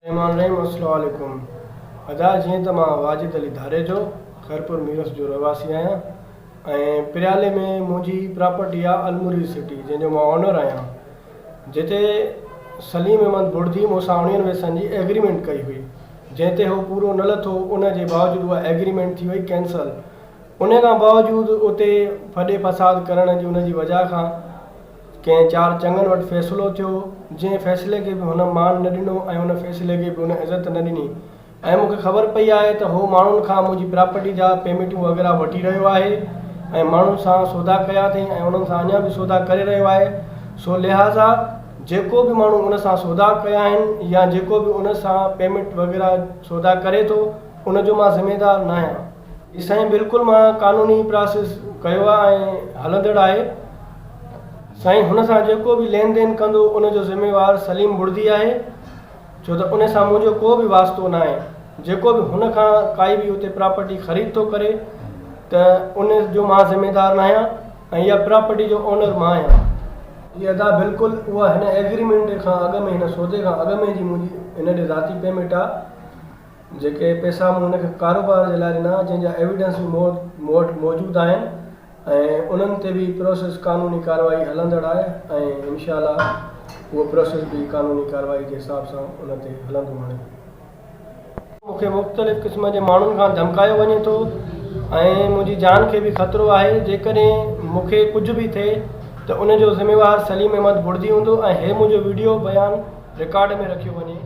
الرحمان الرحيم السلام عليڪم ادا جيئن ته مان واجد علي ڌاريجو خيرپور ميرس جو رهواسي آهيان ۽ پريالي ۾ منهنجي پراپرٽي آهي المري سٽي جنهن جو مان اونر آهيان جتي سليم احمد بڙدي مون سان اڻويهن ويسن جي ايگريمينٽ ڪئي هئي جنهن تي هو پورو نه لٿو ان جي باوجود اها ايگريمينٽ ٿي وئي ڪينسل ان کان باوجود اتي ڦڏي فساد ڪرڻ جي ان جي وجهه کان ڪنهن چار چڱن وٽ فيصلو ٿيو، جنهن فيصلي کي به هن مان نه ڏنو ۽ ان فيصلي کي به هن عزت نه ڏني ۽ مون کي خبر پئي آهي ته هو ماڻهن کان منهنجي پراپرٽي جا پيمينٽون وغيره وٺي رهيو آهي ۽ ماڻهن سان سودا ڪيا اٿئي ۽ انهن سان اڃا به سودا ڪري رهيو آهي سو لهٰذا جيڪو به ماڻهو ان سان سودا ڪيا آهن يا جيڪو به ان سان پيمينٽ وغيره سودا ڪري ٿو ان جو مان ذميدار ناهيان. جي سائين بلڪل مان قانوني پراسيس ڪيو آ ۽ هلندڙ آهي سائين هن سان جيڪو به لين دين ڪندو ان جو ذميوار سليم بڙدي آهي ڇو ته ان سان منهنجو ڪو به واسطو ناهي جيڪو به هن کان ڪائي به اتي پراپرٽي خريد ٿو ڪري ته ان جو مان ذميدار ناهيان ۽ اها پراپرٽي جو اونر مان آهيان. جي ادا بلڪل اها هن ايگريمينٽ کان اڳ ۾ هن سودي کان اڳ ۾ جي منهنجي هن ڏي ذاتي پيمينٽ آ. جيڪي پئسا مون هن کي ڪاروبار جي لاء ڏنا جنهن جا ايويڊنس به مون وٽ موجود آهن ۽ انهن تي به پروسيس قانوني ڪارروائي هلندڙ آهي ۽ انشاء الله اهو پروسيس به قانوني ڪارروائي جي حساب سان ان تي هلندو هاڻي مون کي مختلف قسم جي ماڻهن کان ڌمڪايو وڃي ٿو ۽ منهنجي جان کي به خطرو آهي جيڪڏهن مون کي ڪجهه به ٿئي ته ان جو ذميوار سليم احمد بڙدي هوندو ۽ هي منهنجو ويڊيو بيان رڪارڊ ۾ رکيو وڃي.